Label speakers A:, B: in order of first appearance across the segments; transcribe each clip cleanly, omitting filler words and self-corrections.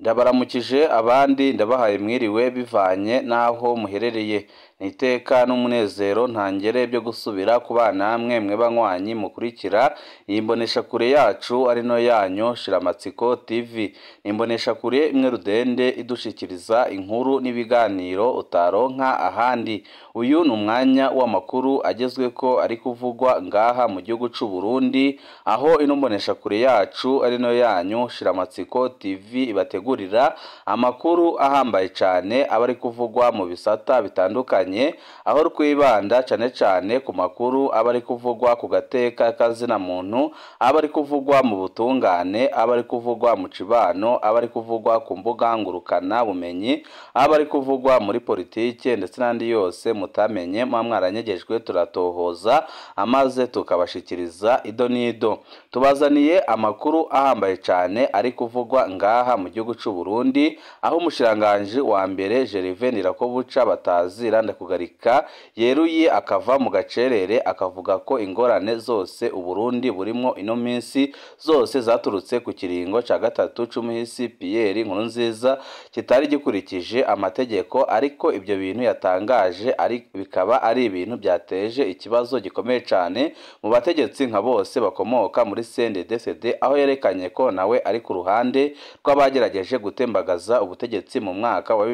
A: Ndabaramukije abandi ndabahaye mwiriwe bivanye n'aho muherereye. Ni iteka n'umunezero ntangere byo gusubira kubana namwe mwe banywanyi mukurikira iyi mboneshakure yacu ari no yanyu Shiramatsiko TV. Ni imboneshakure imwe rudende idushikiriza inkuru n'ibiganiro utaronka ahandi. Uyu ni umwanya w'amakuru agezweko ari kuvugwa ngaha mu gihugu c'u Burundi, aho ino mboneshakure yacu ari no yanyu Shiramatsiko TV ibategurira amakuru ahambaye cane aba ari kuvugwa mu bisata bitandukanye, aho twibanda cane cane ku makuru aba ari kuvugwa ku gateka kazina muntu, aba ari kuvugwa mu butungane, aba ari kuvugwa mu cibano, aba ari kuvugwa ku mbuga ngurukana bumenyi, aba ari kuvugwa muri politike ndetse n'andi yose mutamenye muba mwaranyegejwe, turatohoza amaze tukabashikiriza ido n'ido. Tubazaniye amakuru ahambaye cane ari kuvugwa ngaha mu gihugu c'u Burundi, aho umushikiranganji wa mbere Gervais Ndirakobuca batazira Ndakugarika yeruye akava mu gacerere akavuga ko ingorane zose Uburundi burimwo ino minsi zose zaturutse ku kiringo ca gatatu c'umuhisi Pierre Nkurunziza kitari gikurikije amategeko, ariko ibyo bintu yatangaje ari bikaba ari ibintu byateje ikibazo gikomeye cane mu bategetsi nka bose bakomoka muri CNDD-FDD, aho yerekanye ko nawe ari ku ruhande rw'abagerageje gutembagaza ubutegetsi mu mwaka wa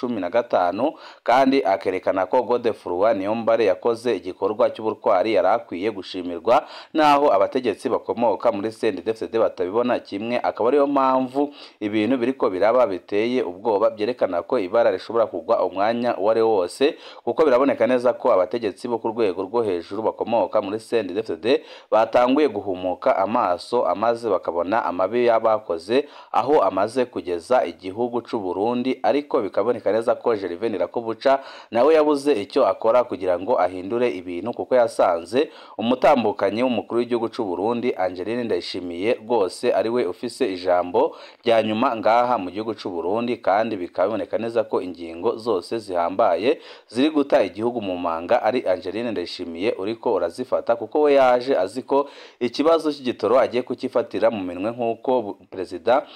A: 2015, kandi akerekana ko Godefroid Niyombare yakoze igikorwa cy'ubutwari yari akwiye gushimirwa, naho abategetsi bakomoka muri CNDD-FDD batabibona kimwe. Akaba ariyo mpamvu ibintu biriko biraba biteye ubwoba, byerekana ko ibara rishobora kugwa umwanya uwo ari wo wose, kuko biraboneka neza ko abategetsi bo ku rwego rwo hejuru bakomoka muri CNDD-FDD batanguye guhumuka amaso, amaze bakabona amabi y'abakoze aho amaze kugeza igihugu c'u Burundi. Ariko bikaboneka neza ko Gervais Ndirakobuca nawe yabuze icyo akora kugira ngo ahindure ibintu, kuko yasanze umutambukanyi w'umukuru w'igihugu c'u Burundi Angeline Ndayishimiye rwose ari we ufise ijambo rya nyuma ngaha mu gihugu c'u Burundi, kandi bikaboneka neza ko ingingo zose zihambaye ziri guta igihugu mu manga ari Angeline Ndayishimiye uriko urazifata, kuko we yaje azi ko ikibazo cy'igitoro agiye kukifatira mu minwe, nk'uko perezida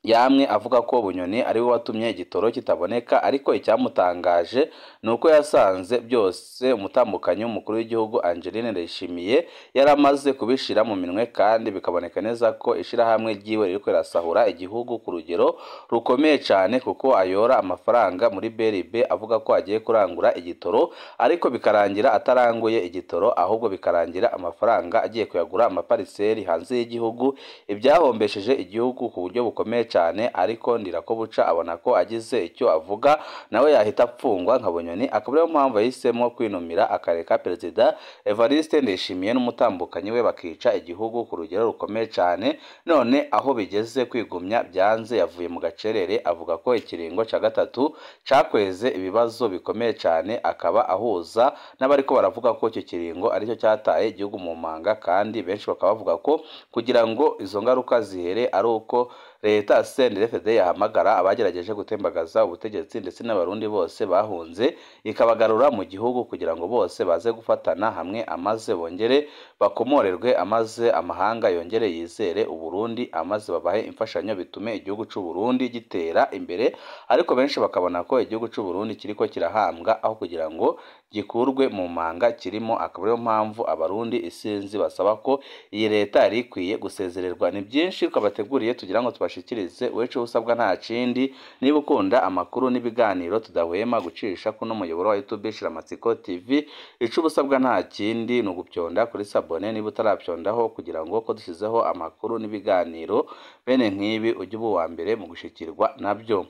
A: yamwe avuga ko Bunyoni ari we watumye igitoro kitaboneka. Ariko icyamutangaje ni uko yasanze byose umutambukanyi w'umukuru w'igihugu Angeline Ndayishimiye yaramaze kubishira mu minwe, kandi bikaboneka neza ko ishirahamwe ryiwe ririko rirasahura igihugu ku rugero rukomeye cane, kuko ayora amafaranga muri BRB avuga ko agiye kurangura igitoro, ariko bikarangira ataranguye igitoro, ahubwo bikarangira amafaranga agiye kuyagura amapariseri hanze y'igihugu, ibyahombesheje igihugu ku buryo bukomeye cyane. Ariko Ndirakobuca abona ko agize icyo avuga nawe yahita apfungwa nka Bunyoni, akaba ariyo mpamvu yahisemo kwinumira akareka perezida Evariste Ndayishimiye n'umutambukanyi we bakica igihugu ku rugero rukomeye cyane. None aho bigeze kwigumya byanze, yavuye mu gacerere avuga ko ikiringo ca gatatu cakweze ibibazo bikomeye cyane, akaba ahuza n'abariko baravuga ko icyo kiringo aricyo cyataye igihugu mu manga, kandi benshi bakaba bavuga ko kugira ngo izo ngaruka zihere ari uko leta CNDD-FDD yahamagara abagerageje gutembagaza ubutegetsi ndetse n'abarundi bose bahunze ikabagarura mu gihugu, kugira ngo bose baze gufatana hamwe amaze bongere bakomorerwe, amaze amahanga yongere yizere Uburundi, amaze babahe imfashanyo bitume igihugu c'u Burundi gitera imbere. Ariko benshi bakabona ko igihugu c'u Burundi kiriko kirahambwa aho kugira ngo gikurwe mu manga kirimo, akaba ariyo mpamvu abarundi isinzi basaba ko iyi leta yari ikwiye gusezererwa. Ni byinshi twabateguriye tugira ngo tubashikirize, wecu usabwa nta kindi niba ukunda amakuru n'ibiganiro tudahwema gucisha kuno muyoboro wa YouTube Shiramatsiko TV, ico ubusabwa nta kindi ni ugupyonda kuri sabone niba utarapyondaho, kugira ngo ko dushyizeho amakuru n'ibiganiro bene nk'ibi ujye uba uwa mbere mu gushikirwa nabyo.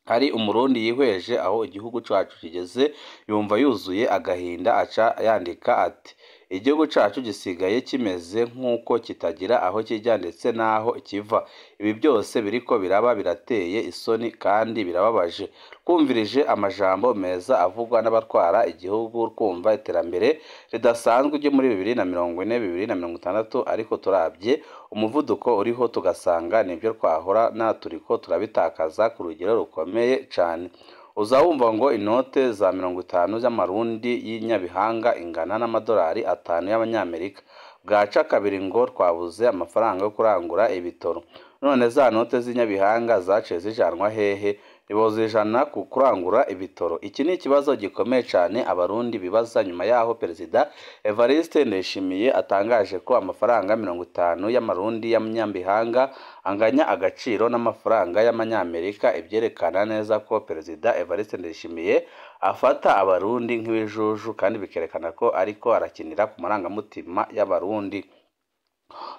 A: Hari umurundi yihweje aho igihugu cacu kigeze, yumva yuzuye agahinda, aca yandika ati: igihugu cacu gisigaye kimeze nk'uko kitagira aho kijya ndetse n'aho kiva. Ibi byose biriko biraba birateye isoni kandi birababaje. Twumvirije amajambo meza avugwa n'abatwara igihugu, twumva iterambere ridasanzwe ryo muri 2040, 2060, ariko turabye umuvuduko uriho tugasanga nibyo twahora na turiko turabitakaza ku rugero rukomeye cane. Uza wumva ngo inote za 50 z'amarundi y'inyabihanga ingana n'amadolari 5 y'abanyamerika, bwaca kabiri ngo twabuze amafaranga yo kurangura ibitoro. None za note z'inyabihanga zaciye zijanwa hehe? Ntibozijana ku kurangura ibitoro? Iki ni ikibazo gikomeye cane abarundi bibaza nyuma yaho Perezida Evariste Ndayishimiye atangaje ko amafaranga 50 y'amarundi y'amanyabihanga anganya agaciro n'amafaranga y'amanyamerika, ivyerekana neza ko Perezida Evariste Ndayishimiye afata abarundi nk'ibijuju, kandi bikerekana ko ariko arakinira ku marangamutima y'abarundi.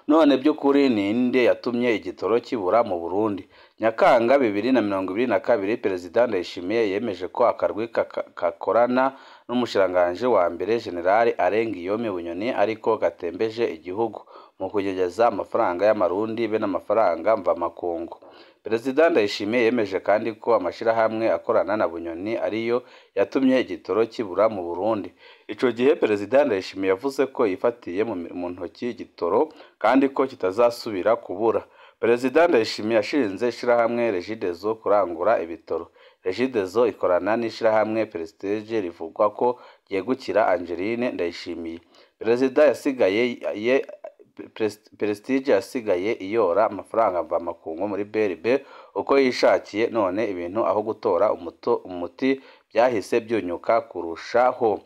A: None by'ukuri ninde yatumye igitoro kibura mu Burundi? Nyakanga 2022 Perezida Ndayishimiye yemeje ko akarwi kakorana n'umushikiranganji wa mbere General Alain Guillaume Bunyoni ariko gatembeje igihugu mu kunyegeza amafaranga y'amarundi be n'amafaranga mvamakungu. Perezida Ndayishimiye yemeje kandi ko amashirahamwe akorana na Bunyoni ariyo yatumye igitoro kibura mu Burundi. Ico gihe Perezida Ndayishimiye yavuze ko yifatiye mu ntoki igitoro kandi ko kitazasubira kubura. Perezida Ndayishimiye yashinze ishirahamwe Regideso kurangura ibitoro. Regideso ikorana n'ishirahamwe Prestige rivugwa ko ryegukira Angeline Ndayishimiye. Perezida yasigaye ye Prestige yasigaye iyora amafaranga mvamakungu muri BRB uko yishakiye, none ibintu aho gutora umuti byahise byunyuka kurushaho.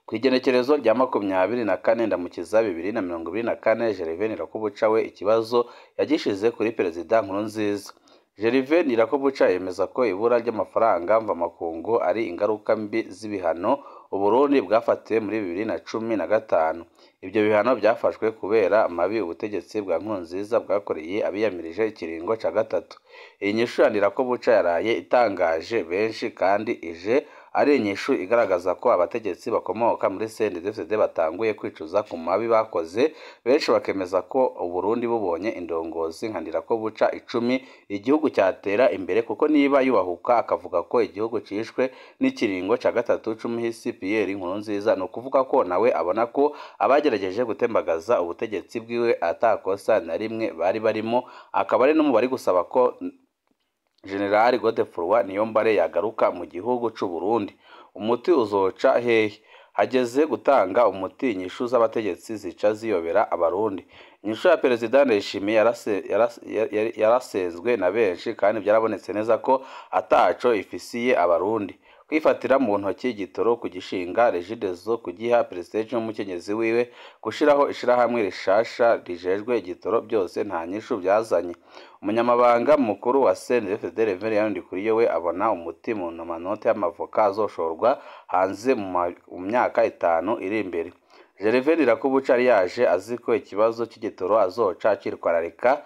A: Ku igenekerezo rya 24 Ndamukiza 2024 Gervais Ndirakobuca we ikibazo yagishize kuri Perezida Nkurunziza. Gervais Ndirakobuca yemeza ko ibura ry'amafaranga mvamakungu ari ingaruka mbi z'ibihano Uburundi bwafatiwe muri 2015. Ibyo bihano byafashwe kubera amabi ubutegetsi bwa Nkurunziza bwakoreye abiyamirije ikiringo ca gatatu. Iyi nyishu ya Ndirakobuca yaraye itangaje benshi kandi ije ari inyishu igaragaza ko abategetsi bakomoka muri CNDD-FDD batanguye kwicuza ku mabi bakoze, benshi bakemeza ko Uburundi bubonye indongozi nka Ndirakobuca 10 igihugu cyatera imbere, kuko niba yubahuka akavuga ko igihugu cishwe n'ikiringo ca gatatu c'umuhisi Pierre Nkurunziza, ni ukuvuga ko nawe abona ko abagerageje gutembagaza ubutegetsi bwiwe atakosa na rimwe bari barimo, akaba ari no mu bari gusaba ko General Godefroid Niyombare yagaruka mu gihugu c'u Burundi. Umuti uzoca hehe? Hageze gutanga umuti inyishu z'abategetsi zica ziyobera abarundi. Inyishu ya Perezida Ndayishimiye yarasezwe na benshi kandi byarabonetse neza ko ataco ifisiye abarundi. Kwifatira mu ntoki igitoro, kugishinga Regideso, kugiha Prestige n'umukenyezi wiwe, gushiraho ishirahamwe rishasha rijejwe igitoro, byose nta nyishu byazanye. Umunyamabanga mukuru wa CNDD-FDD Reverien Ndikuriyo we abona umuti mu manote y'amavoka azoshorwa hanze mu myaka 5 iri imbere. Gervais Ndirakobuca yari yaje azi ko ikibazo cy'igitoro azoca akitwararika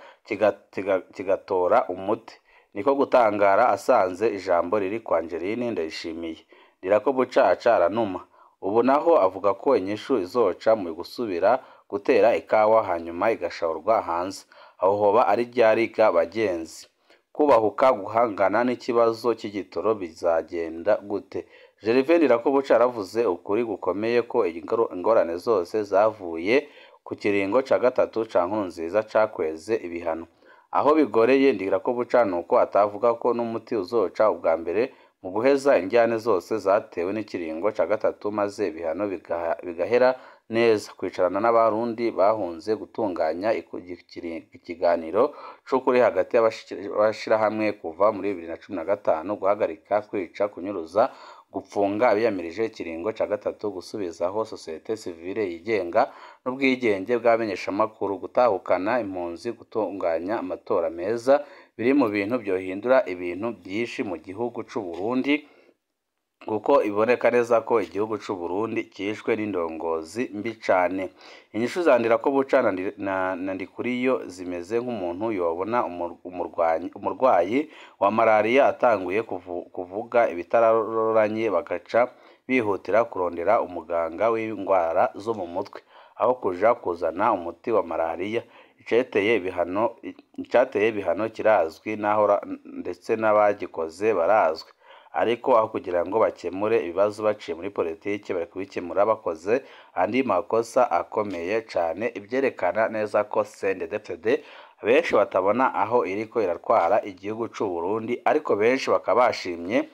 A: kigatora umuti. Niko gutangara asanze ijambo riri kwa Angeline Ndayishimiye. Ndirakobuca aca aranuma. Ubu naho avuga ko inyishu izoca mu gusubira gutera ikawa hanyuma igashorwa hanze. Aho hoba ari ryariga bagenzi. Kubahuka guhangana n'ikibazo cy'igitoro bizagenda gute? Gervais Ndirakobuca yaravuze ukuri gukomeye ko ingorane zose zavuye ku kiringo ca gatatu ca Nkurunziza cakweze ibihano. Aho bigoreye Ndirakobuca nuko atavuga ko n'umuti uzoca ubwa mbere mu guheza injyane zose zatewe n'ikiringo ca gatatu, maze ibihano bigahera neza. Kwicarana n'abarundi bahunze, gutunganya ikiganiro c'ukuri hagati y'abashirahamwe kuva muri 2015, guhagarika kwica, kunyuruza, gupfunga abiyamirije ikiringo ca gatatu, gusubizaho sosiyete sivile yigenga n'ubwigenge bw'abamenyeshamakuru, gutahukana impunzi, gutunganya amatora meza, biri mu bintu byohindura ibintu byinshi mu gihugu c'u Burundi, kuko iboneka neza ko igihugu c'u Burundi cishwe n'indongozi mbi cane. Inyishu za Ndirakobuca na Ndikuriyo zimeze nk'umuntu yobona umurwayi wa malariya atanguye kuvuga ibitararoranye, bagaca bihutira kurondera umuganga w'indwara zo mu mutwe aho kuja kuzana umuti wa malariya. Icateye ibihano kirazwi naho ndetse n'abagikoze barazwi, ariko aho kugira ngo bakemure ibibazo baciye muri politiki, bari kubikemura bakoze andi makosa akomeye cane, ivyerekana neza ko CNDD-FDD benshi batabona aho iriko iratwara igihugu c'u Burundi, ariko benshi bakaba bashimye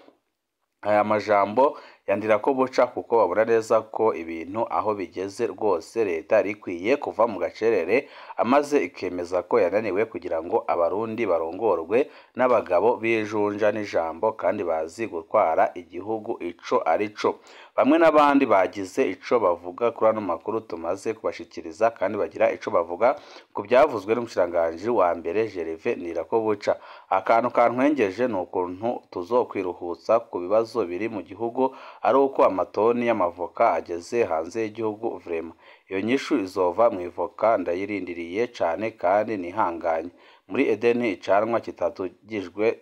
A: aya majambo ya Ndirakobuca, kuko babona neza ko ibintu aho bigeze rwose leta yari ikwiye kuva mu gacerere amaze ikemeza ko yananiwe kugira ngo abarundi barongorwe n'abagabo b'ijunja n'ijambo kandi bazi gutwara igihugu ico arico. Bamwe n'abandi bagize ico bavuga kuri ano makuru tumaze kubashikiriza, kandi bagira ico bavuga ku byavuzwe n'umushikiranganji wa mbere Gervais Ndirakobuca. Akantu kantwengeje ni ukuntu tuzokwiruhutsa ku bibazo biri mu gihugu ari uko amatoni y'amavoka ageze hanze y'igihugu. Vraiment iyo nyishu izova mu ivoka ndayirindiriye cane kandi nihanganye. Muri Edeni icanwa kitatugijwe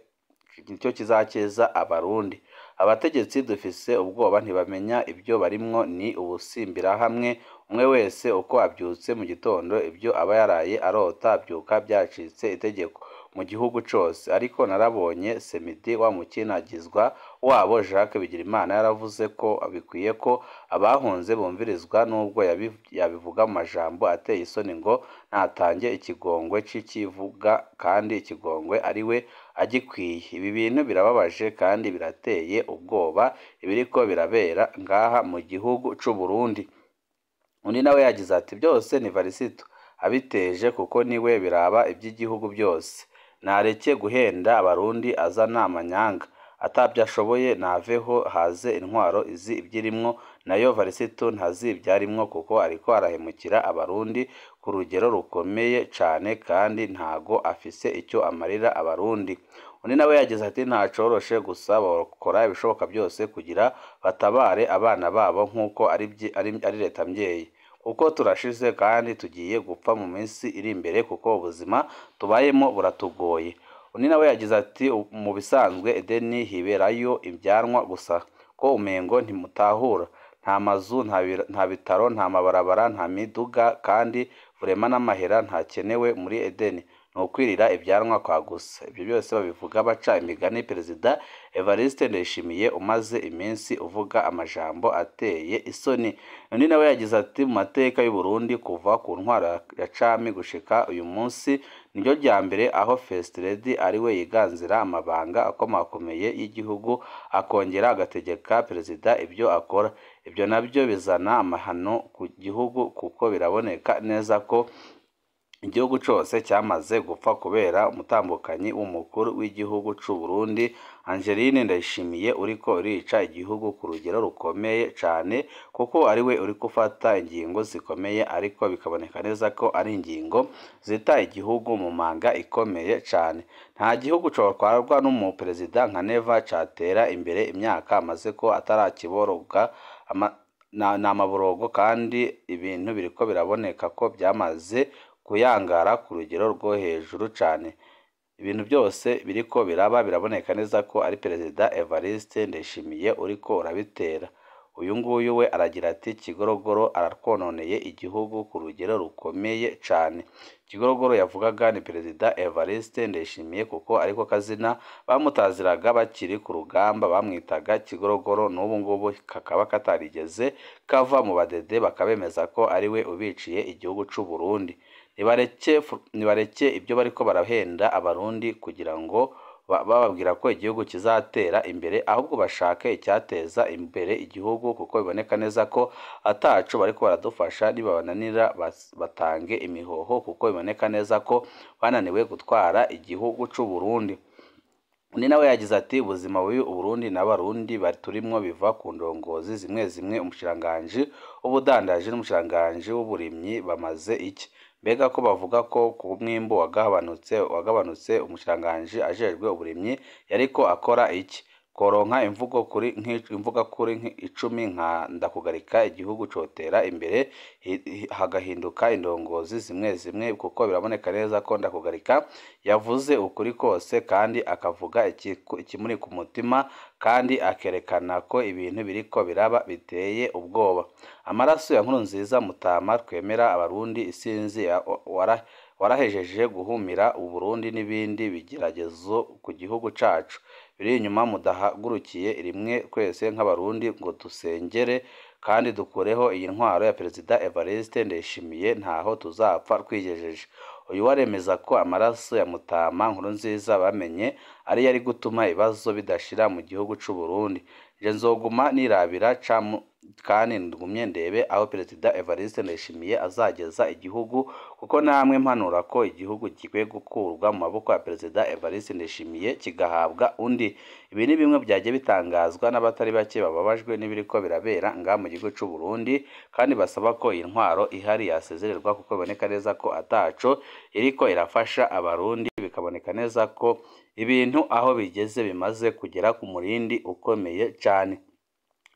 A: nicyo kizakiza abarundi. Abategetsi dufise ubwoba ntibamenya ibyo barimwo, ni ubusimbirahamwe, umwe wese uko abyutse mu gitondo ibyo aba yaraye arota abyuka byacitse itegeko mu gihugu cose. Ariko narabonye Semidi wa mukinagizwa wabo Jacques Bigirimana yaravuze ko bikwiye ko abahunze bumvirizwa, nubwo yabivuga mu majambo ateye isoni ngo ntatange ikigongwe c'ikivuga kandi ikigongwe ari we agikwiye. Ibi bintu birababaje kandi birateye ubwoba ibiriko birabera ngaha mu gihugu c'u Burundi. Undi nawe yagize ati byose ni Varisito abiteje kuko niwe biraba iby'igihugu byose. Nareke guhenda abarundi azana amanyanga atabyashoboye, naveho haze intwaro izi ibyirimwo, nayo Varisito ntazi ibyarimwo kuko ariko arahemukira abarundi ku rugero rukomeye cane kandi ntago afise icyo amarira abarundi. Undi nawe yagize ati ntacoroshe gusa bakora ibishoboka byose kugira batabare abana babo nk'uko ari leta mvyeyi, kuko turashize kandi tugiye gupfa mu minsi iri imbere kuko ubuzima tubayemo buratugoye. Undi nawe yagize ati mu bisanzwe Edeni hiberayo ibyanwa gusa, ko umengo ntimutahura, nta mazu, nta bitaro, nta mabarabara, nta miduga, kandi vurema n'amahera ntakenewe muri Edeni, ni ukwirira ibyanwa kwa gusa. Ibyo byose babivuga baca imigani Perezida Evariste Ndayishimiye umaze iminsi uvuga amajambo ateye isoni. Undi nawe yagize ati mu mateka y'u Burundi kuva ku ntwaro ya cami gushika uyu munsi niryo rya mbere aho First Lady ari we yiganzira amabanga akomakomeye y'igihugu, akongera agategeka perezida ibyo akora. Ibyo nabyo bizana amahano ku gihugu kuko biraboneka neza ko igihugu cose cyamaze gupfa kubera umutambukanyi w'umukuru w'igihugu c'u Burundi Angeline Ndayishimiye uriko urica igihugu ku rugero rukomeye cane, kuko ari we uri gufata ingingo zikomeye ariko bikaboneka neza ko ari ingingo zita igihugu mu manga ikomeye cane. Nta gihugu cotwarwa n'umuperezida nka Neva catera imbere imyaka amaze ko atarakiboroga ni amaborogo, kandi ibintu biriko biraboneka ko byamaze kuyangara ku rugero rwo hejuru cane. Ibintu byose biriko biraba biraboneka neza ko ari Perezida Evariste Ndayishimiye uriko urabitera. Uyu nguyu we aragira ati Kigorogoro aratwononeye igihugu ku rugero rukomeye cane. Kigorogoro yavugaga ni Perezida Evariste Ndayishimiye kuko ariko kazina bamutaziraga bakiri ku rugamba, bamwitaga Kigorogoro, n'ubu ngubu kakaba katarigeze kava mu badede, bakabemeza ko ari we ubiciye igihugu c'u Burundi. Nibareke ibyo bariko barahenda abarundi kugira ngo bababwira ko igihugu kizatera imbere, ahubwo bashake icyateza imbere igihugu, kuko biboneka neza ko atacu bariko baradufasha. Nibabananira batange imihoho, kuko biboneka neza ko bananiwe gutwara igihugu c'u Burundi. Undi nawe yagize ati ubuzima bubi Uburundi n'abarundi turimwo biva ku ndongozi zimwe zimwe. Umushikiranganji w'ubudandaji n'umushikiranganji w'uburimyi bamaze iki? Mbega ko bavuga ko ku mwimbu wagabanutse, umushikiranganji ajejwe uburimyi yariko akora iki? Koronka imvugo kuri imvuga kuri icumi nka ndakugarika, igihugu cotera imbere hagahinduka indongozi zimwe zimwe, kuko biraboneka neza ko ndakugarika yavuze ukuri kose kandi akavuga ikimuri ku mutima, kandi akerekana ko ibintu biriko biraba biteye ubwoba. Amaraso ya Nkurunziza Mutama twemera abarundi isinzi warahejeje guhumira Uburundi n'ibindi bigeragezo ku gihugu cacu biri inyuma. Mudahagurukiye rimwe twese nk'abarundi ngo dusengere kandi dukureho iyi ntwaro ya Perezida Evariste Ndayishimiye, ntaho tuzapfa twigejeje. Uyu waremeza ko amaraso ya Mutama Nkurunziza bamenye ari yari gutuma ibibazo bidashira mu gihugu c'u Burundi. Je nzoguma nirabira kandi ngumye ndebe aho Perezida Evariste Ndayishimiye azageza igihugu, kuko namwe mpanura ko igihugu gikwiye gukurwa mu maboko ya Perezida Evariste Ndayishimiye kigahabwa undi. Ibi ni bimwe byagiye bitangazwa n'abatari bake bababajwe n'ibiriko birabera ngaha mu gihugu c'u Burundi, kandi basaba ko iyi ntwaro ihari yasezererwa kuko biboneka neza ko ataco iriko irafasha Abarundi, bikaboneka neza ko ibintu aho bigeze bimaze kugera ku murindi ukomeye cane.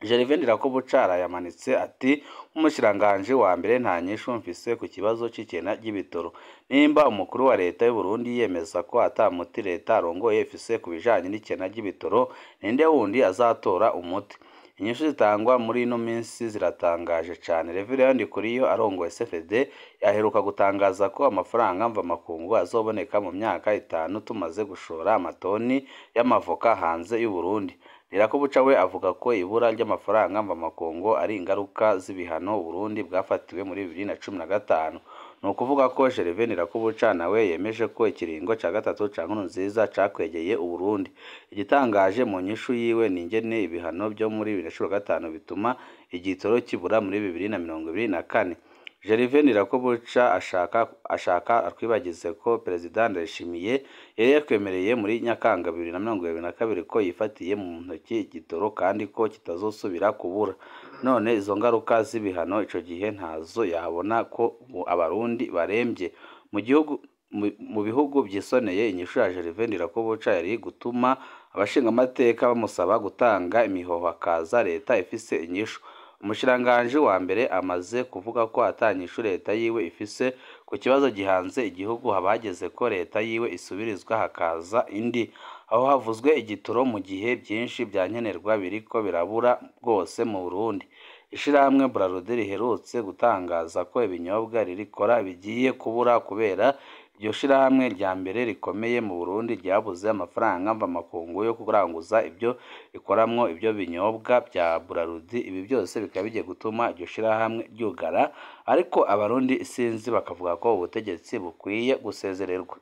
A: Gervais Ndirakobuca yamanitse ati nk'umushikiranganji wa mbere nta nyishu mfise ku kibazo c'ikena ry'ibitoro. Nimba umukuru wa leta y'u Burundi yemeza ko ata muti leta arongoye ifise ku bijanye n'ikena ry'ibitoro, ninde wundi azatora umuti? Inyishu zitangwa muri ino minsi ziratangaje cane. Reverend Ndikuriyo arongoye CFD yaheruka gutangaza ko amafaranga mvamakungu azoboneka mu myaka 5 tumaze gushora amatoni y'amavoka hanze y'u Burundi. Ndirakobuca we avuga ko ibura ry'amafaranga mvamakungu ari ingaruka z'ibihano Burundi bwafatiwe muri 2015. Ni ukuvuga ko Gervais Ndirakobuca nawe yemeje ko ikiringo ca gatatu ca Nkurunziza cakwegeye Uburundi. Igitangaje mu nyishu yiwe ni ingene ibihano vyo muri 2015 bituma igitoro kibura muri 2024. Gervais Ndirakobuca ashaka atwibagize ko Perezida Ndayishimiye yari yakwemereye muri Nyakanga 2022 ko yifatiye mu ntoki igitoro kandi ko kitazosubira kubura. None izo ngaruka z'ibihano ico gihe ntazo yabona ko Abarundi baremvye. Mu bihugu vyisoneye, inyishu ya Gervais Ndirakobuca yari gutuma abashingamateka bamusaba gutanga imihoho hakaza leta ifise inyishu. Umushikiranganji wa mbere amaze kuvuga ko ata nyishu leta yiwe ifise ku kibazo gihanze igihugu, haba hageze ko leta yiwe isubirizwa hakaza indi. Aho havuzwe igitoro mu gihe byinshi vya nkenerwa biriko birabura rwose mu Burundi. Ishirahamwe Bralirwa riherutse gutangaza ko ibinyobwa ririkora bigiye kubura kubera iryo shirahamwe rya mbere rikomeye mu Burundi ryabuze amafaranga mvamakungu yo kuranguza ibyo rikoramwo ibyo binyobwa bya Bralirwa. Ibi byose bikaba bigiye gutuma iryo shirahamwe ryugara, ariko Abarundi isinzi bakavuga ko ubutegetsi bukwiye gusezererwa.